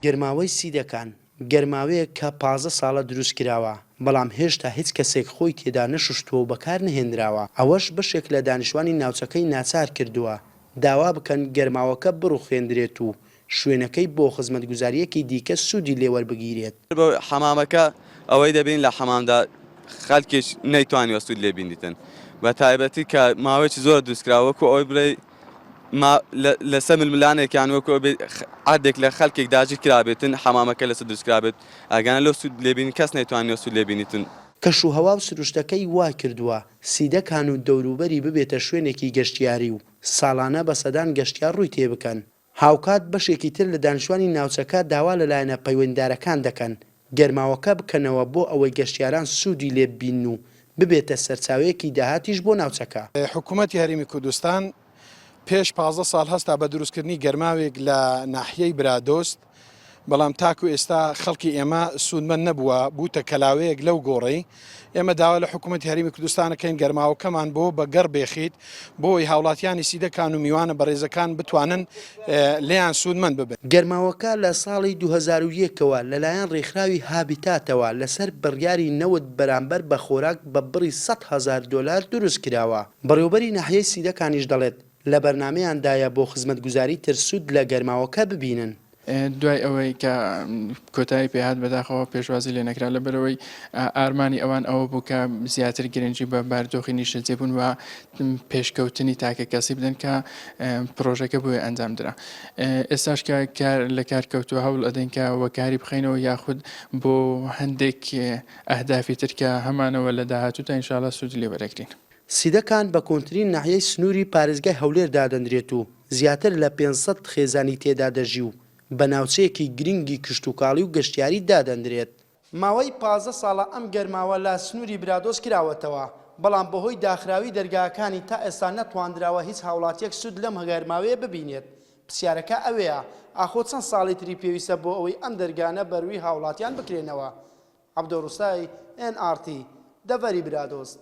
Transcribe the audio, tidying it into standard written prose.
گەرماوەی سیدەکان، گەرماوەیەک کە 15 ساڵە دروست کراوە، بەڵام هێشتا هیچ کەسێک خۆی تێدا نەشوشتووە و بەکار نەهێنراوە، ئەوەش بەشێک لە دانیشتوانی ناوچەکەی ناچار کردووە داوا بکەن گەرماوەکە بڕوخێندرێت و شوێنەکەی بۆ خزمەتگوزارییەکی دیکە سوودی لێوەربگیرێت. بۆ حەمامەکە ئەوەی دەبینین لە حەمامدا خەلکیش نەیتوانیوە سوود لێ بینیتن بە تایبەتی کە ماوەیەکی زۆر دروست کراوە وەکو ئەوەی بڵێی لەسەر ململانێکیان وەکو ئەوەی عەردێک لە خەلکێک داگیر کرابێتن حەمامەکە لەسەر دروست کرابێت ئەگەنا لۆ سوود لێ بینین کەس نەیتوانیوە سوود لێ بینیتن. کەشوهەوا و سروشتەکەی وایکردووە سیدەکان و دەوروبەری ببێتە شوێنێکی گەشتیاری و ساڵانە بە سەدان گەشتیار ڕووی تێبکەن. هاوکات بەشێکی تر لە دانیشتوانی ناوچەکە داوا لە لایەنە پەیوەندیدارەکان دەکەن گەرماوەکە بکەنەوە بۆ ئەوەی گەشتیاران سوودی لێ ببینن و ببێتە سەرچاوەیەکی داهاتیش بۆ ناوچەکە. حکومەتی هەرێمی کوردستان پێش 15 ساڵ هەستا بە دروستکردنی گەرماوێک لە ناحیەی برادۆست، بەڵام تاکو ئێستا خەڵکی ئێمە سوودمەند نەبووە، بووتە کەلاوەیەک لەو گۆڕەی. ئێمە داوا لە حکوومەتی هەرێمی کوردستان ئەکەین گەرماوەکەمان بۆ بە گەڕ بێخیت بۆ ئەوەی هاوڵاتیانی سیدەکان و میوانە بەڕێزەکان بتوانن لێیان سوودمەند ببن. گەرماوەکە لە ساڵی 2001 ەوە لەلایەن ڕێکخراوی هابیتاتەوە لەسەر بڕیاری نەوت بەرامبەر بە خۆراک بە بڕی 100,000 دۆلار دروستکراوە. بەڕێوەبەری ناحیەی سیدەکانیش دەڵێت، لە بەرنامەیاندایە بۆ خزمەتگوزاری تر سوود لە گەرماوەکە ببینن. دوای ئەوەی کە کۆتایی پێهات بەداخەوە پێشوازی لێ نەکرا لەبەرئەوەی ئارمانی ئەوان ئەوە بوو کە زیاتر گرنگی بە باردۆخی نیشتەجێبوون و پێشکەوتنی تاکە کەسی بدەن کە پرۆژەکە بۆیە ئەنجام درا ئێستاش کە کار لە کار کەوتووە هەوڵ ئەدەین کە وەکاری بخەینەوە یاخود بۆ هەندێک ئەهدافی تر کە هەمانەوە لە داهاتوودا ئینشاڵا سوودی لێ وەرەگرین. سیدەکان بە کۆنترین ناحیەی سنووری پارێزگای هەولێر دادەنرێت و زیاتر لە 500 خێزانی تێدا دەژی و بە ناوچەیەکی گرنگی کشتوکاڵی و گەشتیاری دادەنرێت. ماوەی 15 ساڵە ئەم گەرماوە لە سنووری برادۆست کراوەتەوە، بەڵام بەهۆی داخراوی دەرگاکانی تا ئێستا نەتواندراوە هیچ هاوڵاتییەک سوود لەم گەرماوەیە ببینێت. پرسیارەکە ئەوەیە، ئاخۆ چەند ساڵی تری پێویستە بۆ ئەوەی ئەم دەرگانە بەرووی هاوڵاتیان بکرێنەوە؟ عەبدۆ ڕوستای، ئێن ئاڕ تی، دەڤەری برادۆست.